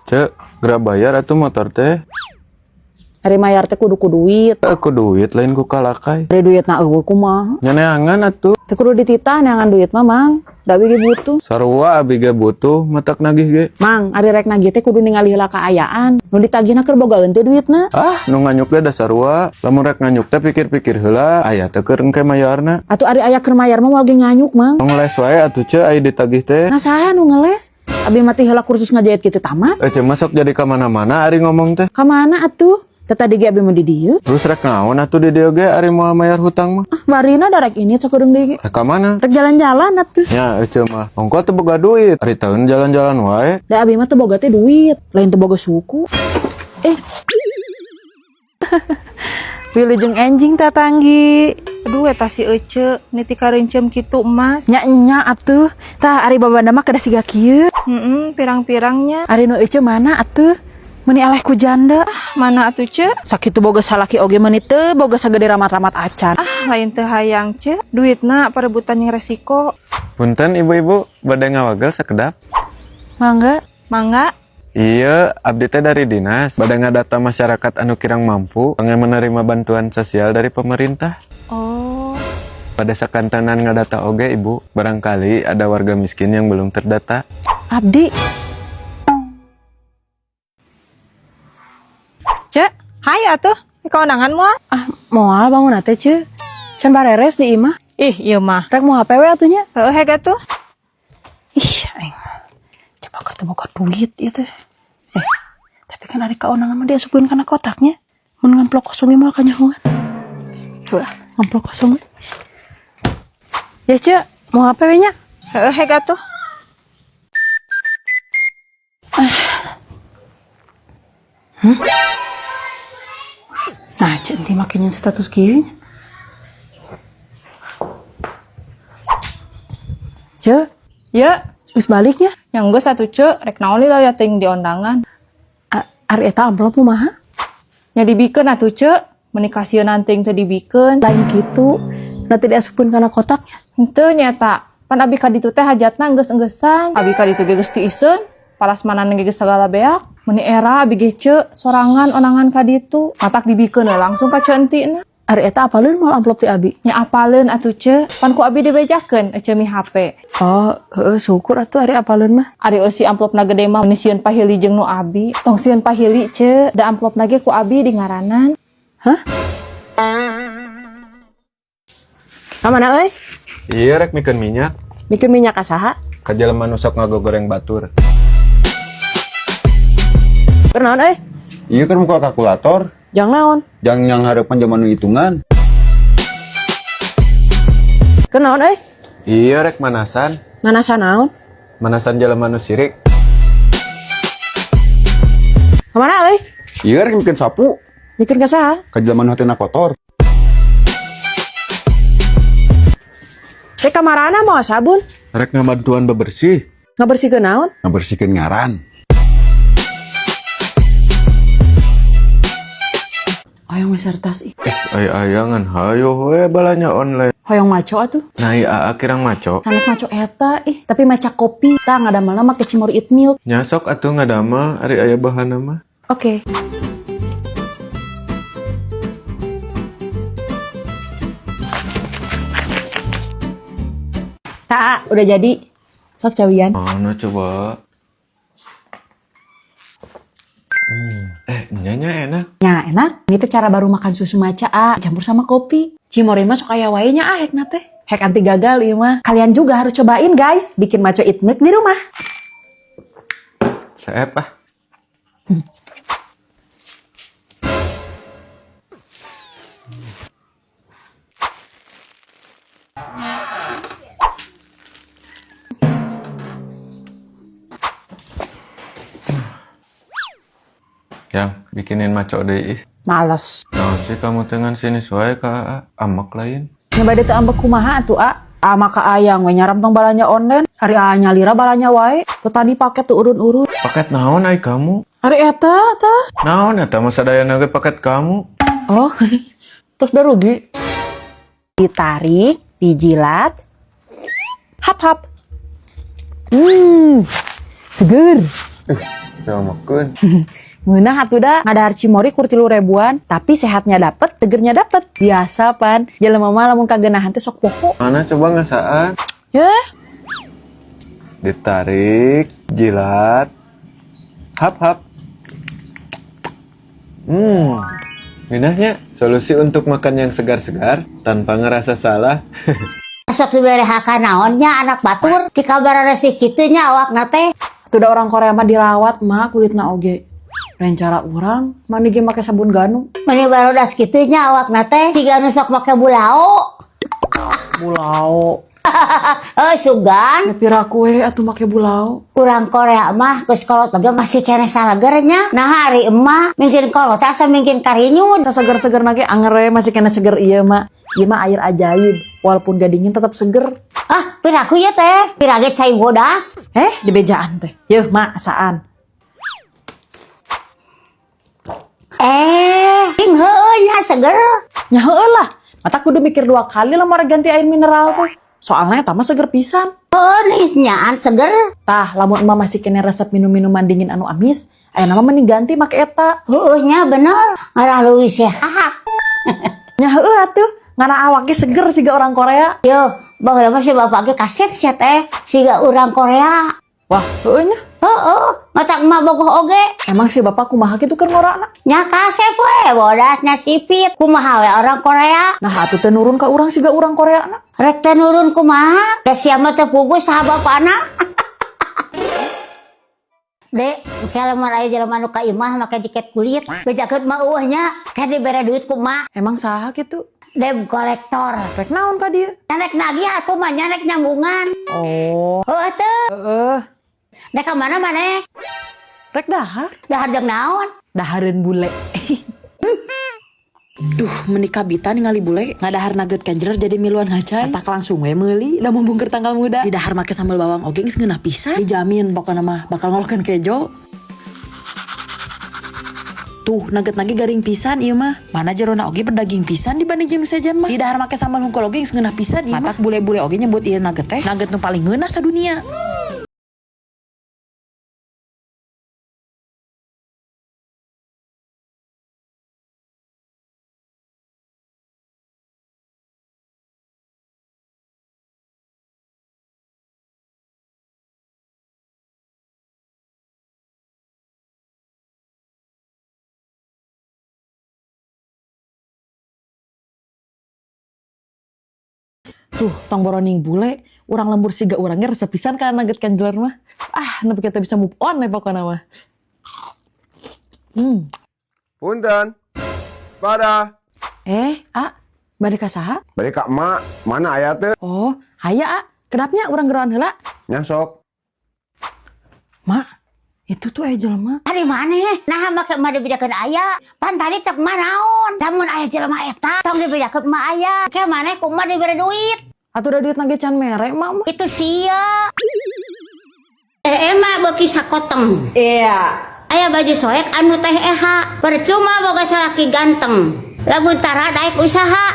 Cek, geura bayar atuh motor teh. Ari mayar teh kudu ku duit. Ku duit lain ku kalakai. Ari duitna euweuh kumaha? Nya neangan atuh. Teu kudu dititah neangan duit mah, Mang. Da abi ge butuh. Sarua abi ge butuh matak nagih ge. Mang, ari rek nagih teh kudu ningali heula kaayaan. Nu ditagihna keur bogaeun teh duitna. Ah, nu nganyuk ge da sarua. Lamun rek nganyuk teh pikir-pikir heula, aya teu keur engke mayarna. Atuh ari aya keur mayar mah moal ge nganyuk, Mang. Tong ngeles wae atuh ce aya ditagih teh. Nah, saha nu ngeles? Abi mah ti heula kursus ngajahit kitu tamat. Eh, ce masuk jadi kamana-mana ari ngomong teh. Ka mana atuh? Teh tadi ge abi mah di dieu. Terus rek naon atuh di dieu ge ari moal mayar hutang mah? Ah, barina da rek ini sakedeung deui ge. Rek ka mana? Rek jalan-jalan atuh. Nya ece mah, ongko teu boga duit. Ari taun jalan-jalan wae. Da abi mah teu boga teh duit, lain teu boga suku. Eh. Wilujeng enjing tatanggi. Aduh, eta si Ece niti karencem kitu emas. Nya nya atuh. Tah ari babanda mah kedah siga kieu. Heeh, pirang-pirangnya. Ari nu Ece mana atuh? Meuni eleh ku janda. Mana atuh, Ce? Sakitu boga salaki oge meuni teu boga sagede ramat-ramat acan. Ah, lain teu hayang, Ce. Duitna perebutan yang resiko. Punten ibu-ibu, bade ngawagel sakedap. Mangga. Mangga. Iya, abdi teh dari dinas. Bade ngadata masyarakat anu kirang mampu, pengen menerima bantuan sosial dari pemerintah. Oh, Pada sakantenan ngadata oge ibu, barangkali ada warga miskin yang belum terdata. Abdi. Ce, hayu atuh. Ka undangan moal? Ah, moal bangun teh ce. Can bareres di imah. Ih, ieu mah. Rek mau HP we atuh nya. Heueuh heg atuh. Ih, aing. Coba ketemu boga duit ieu teh. Eh, tapi kan ari kaonangan mah diasupkeun kana kotaknya. Mun ngamplok kosong ge moal kanyahoan. Tuh lah, ngamplok kosong we. Ya, Ce, mau HP we nya? Heueuh heg atuh. Nah, Ce, enti make nyen status kieu nya. Ce, Ya, geus baliknya. yang geus atuh, Ce, rek naon lila ya ting di undangan. Ari eta amplop kumaha? Nya dibikeun atuh, Ce. Meuni kasieun ting teu dibikeun. Lain kitu. Nanti diasupkeun kana kotaknya. Henteu nyata. Pan abi ka ditu teh hajatna geus-engeusan. Abi ka ditu ge geus tiiseun. Palasmanan ge geus sagala beak. Meuni era abi ge ce sorangan onangan ka ditu. Matak dibikeun we langsung ka Ce entina. Ari eta apaleun moal amplop ti abi? Nya apaleun atuh ce, pan ku abi dibejakeun ece mi HP. Oh, heeh syukur atuh ari apaleun mah. Ari eusi amplopna gede mah meuni sieun pahili jeung nu abi. Tong sieun pahili ce, da amplopna ge ku abi di ngaranan. Hah? Ka mana euy? Iya, rek mikeun minyak. Mikeun minyak ka saha? Ka jelema nu sok ngagogoreng batur. Keur naon euy? Iya kan muka kalkulator, Jang naon? jangan yang harapan zaman hitungan. Keur naon euy? Iya, rek manasan. Manasan naon? Manasan jelema nu sirik. Ka mana euy? Iya rek bikin sapu, Mikeun ka saha? ka jelema nu hatena kotor. Rek ka marana moal sabun? Rek ngabantuan bebersih. Ngabersihkeun naon? Ngabersihkeun ngaran. Hoyong meser tas ih. Eh, ay ayangan hayo we balanya online. Hoyong maco atuh. Nah, iya aa kirang maco. Sanes maco eta ih, tapi maca kopi. Tah ngadamelna make Cimory Eat Milk. Nya sok atuh ngadamel ari aya bahanna mah. Oke. Tah, udah jadi. Sok cawian. Mana coba? Eh, nyanya enak. Ya, enak. Ini tuh cara baru makan susu maca, ah. Campur sama kopi. Cimory mah sok aya wae nya ah hekna teh. Hek anti gagal ieu mah. Kalian juga harus cobain, guys. Bikin maco eat milk di rumah. Seep ah. Yang bikinin maco deh ih. Males. Nah, sih kamu dengan sini wae ka Aa. Amak lain. Nya bade teu ambek kumaha atuh, ah. Ah maka ayang we nyaram tong balanja online. Ari aa nyalira balanja wae. Teu tadi paket tuh urun-urun. Paket naon ai kamu? Ari eta tah. Naon eta mah sadayana ge paket kamu? Oh. Terus udah rugi. Ditarik, dijilat. Hap hap. Seger. Diomokeun. Ngeunah atuh da ngadahar cimori kur 3 ribuan, tapi sehatnya dapet, segernya dapet. Biasa pan, jelema mah lamun kagenahan teh sok poho. Mana coba ngasaan? Yeh, Ditarik, jilat. Hap hap. Ngeunah nya solusi untuk makan yang segar-segar tanpa ngerasa salah. Sok dibere haka naon nya anak batur ti kabaresih kitu nya awakna teh. Tuh da orang Korea mah dirawat mah kulitna oge. Lain cara urang, mani ge make sabun ganu. Meni barodas kitu nya awakna teh siga nu sok make bulao. Bulao. Eh, sugan Ya piraku we atuh make bulao. Urang Korea mah geus kolot oge masih keneh salager nya. Nah, ari emak mungkin kolot teh asa mungkin karinyun. Saseger-seger ge anger we masih keneh seger ieu mah. Ieu mah air ajaib, walaupun gak dingin tetap seger. Ah, piraku ya teh, pirage cai bodas. Eh, di bejaan teh. Yeuh, mak, asaan. Eh, ing heueuh nya seger. Nya heueuh lah. Matak kudu mikir dua kali lah mau ganti air mineral teh. Soalnya eta mah seger pisan. Heueuh nyaan seger. Tah, lamun emak masih keneh resep minum-minuman dingin anu amis, aya nama mending ganti make eta. Heueuh nya bener, ngarah leuwih sehat. Nya heueuh atuh, ngarah awak ge seger siga orang Korea. Yo, baheula mah si bapak ge kasep sia teh, siga urang Korea. Wah, heueuh nya. Heeh, matak emak bogoh oge. Emang si bapak kumaha kitu keur ngorana? Nya kasep we, bodasnya sipit. Kumaha we orang Korea. Nah, atuh teh nurun ka urang siga urang Korea na. Rek teh nurun kumaha? Da sia mah teu puguh saha bapana. Dek, kalau lamun aya jelema nu ka imah make jaket kulit, bejakeun mah eueuh nya, kan dibere duit ku emak, Emang saha kitu? Debt collector. Rek naon ka dieu? Nya rek nagih atuh mah nya rek nyambungan. Oh, Heueuh teu. heeh. Dek ka mana maneh? Rek dahar. Dahar jeung naon? Dahareun bule. Duh, meni kabita ningali bule ngadahar nugget kenjeler jadi miluan ngacai. Tak langsung we meuli da mumpung keur tanggal muda. Di dahar make sambal bawang oge geus ngeunah pisan. Dijamin pokona mah bakal ngolokeun kejo. Tuh, nugget lagi garing pisan ieu mah. Mana jerona oge berdaging pisan dibanding jeung nu sejen mah. Di dahar make sambal hungkul oge geus ngeunah pisan ieu mah. Matak bule-bule oge nyebut ieu nugget teh nugget nu paling ngeunah sadunia. Tuh, tong boroning bule, urang lembur siga urangnya resep pisan kana nugget kanjeler mah. Ah, nepi kita bisa move on we pokona mah. Punten. Pada. Eh, A, bade ka saha? Bade ka emak, mana aya teu? Oh, aya, A. Kedap nya urang geroan heula. Nya sok. Mak, itu tuh aya jelema. Ari maneh? Nah, make emak dibejakeun aya. Pan tadi cek emak naon? Lamun aya jelema eta, tong dibejakeun emak aya. Ke maneh ku emak dibere duit. Atuh da duit ge can mere emak mah. Itu sia. Eh, emak beuki sakoteng. Iya. Aya baju soek anu teh eha. Percuma boga salaki ganteng. Lamun tara daek usaha.